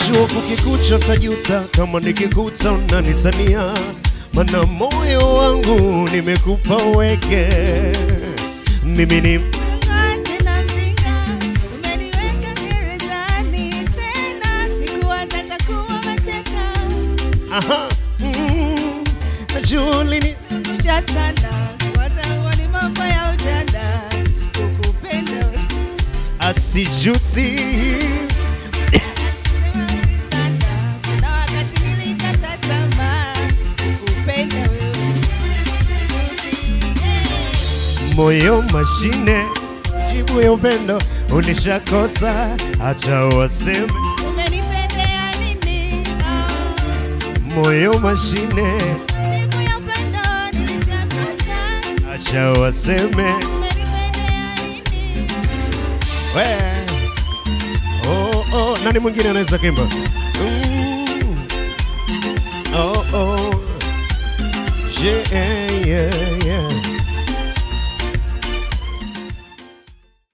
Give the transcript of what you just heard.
Najua kukikucha tajuta, kama nikikuta unanitania, maana moyo wangu nimekupa weke. Mimi ni tena mjinga, umeniweka gerezani tena, sikuwaza takuwa mateka. Aha, najua ulinikumbusha sana, waza ni mambo ya ujana, kukupenda asijuti. Na wakati nilikata tamaa, kukupenda wewe. Moyo mashine, jibu ya upendo ulishakosa, hata waseme umenipendea nini? Moyo mashine, jibu ya upendo nilishakosa, acha waseme umenipendea nini? We. Oh, oh, nani mwingine anaweza kuimba? Oh, oh. Yeah.